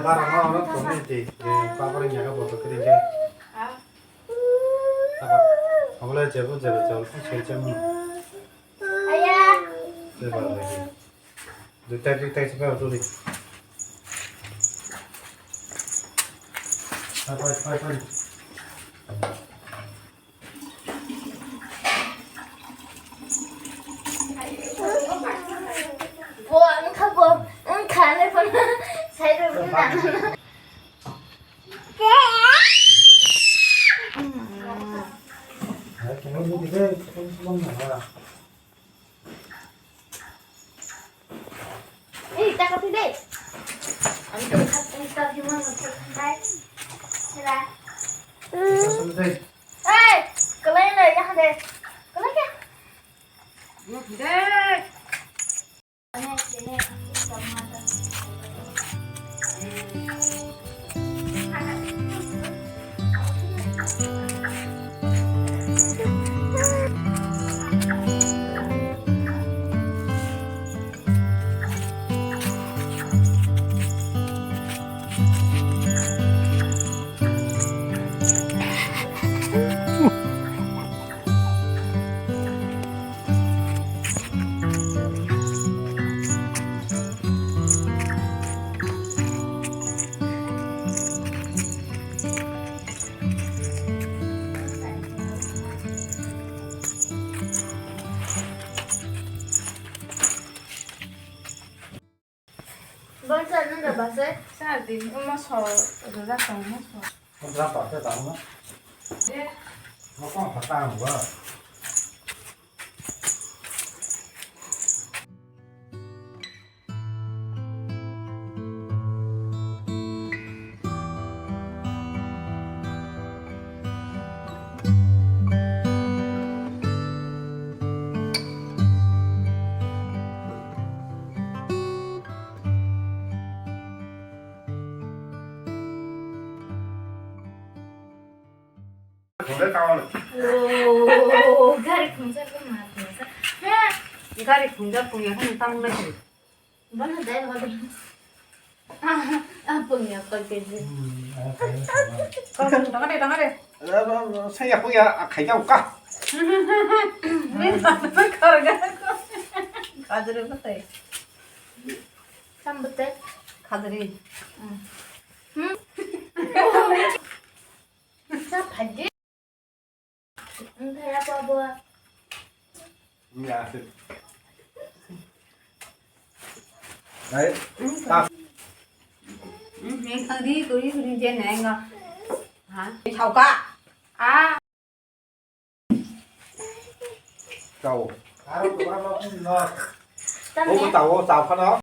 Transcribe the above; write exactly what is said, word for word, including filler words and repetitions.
Para ma oro tongni ti, eh, papar ni jaga boto kiri ke. Apa? Ogle jebo jebo chol, chol chemo. Aya. Jebo lagi. Dutai dutai sepa tu di. Apa apa apa. Bo wngkha bo wngkha le phano side rok ni nana. Ei, taka twi dei. Ang tong khat, ang tong khat, ang tong khat. Sila. Ei, kalai le, ya de. Kalai ya. Dei. Bonsai nung da bonsai. Sa din, omo so, roja tong mo so. Roja pa se tong mo. Eh. Mo kong kha tang ba. Oh, gari khungsa ko ma khungsa. Gari khungsa khungya khani tamo na khari. Bono dai hodi. Ah, ah, pungya ko ke ji. Tanga de, tanga de. Saya punya khaja ka. Ni tanga karga. Kadri batai. Sambutai. Kadri. Hmm. Sa phadi. Wngkha ya, Pabo? Wngya, aswk. Hai, ta. Wngkha di, kuri, kuri, je, nengo. Ha? Chauka. Ah. Chao. Tamni? Obo tao, tao phano.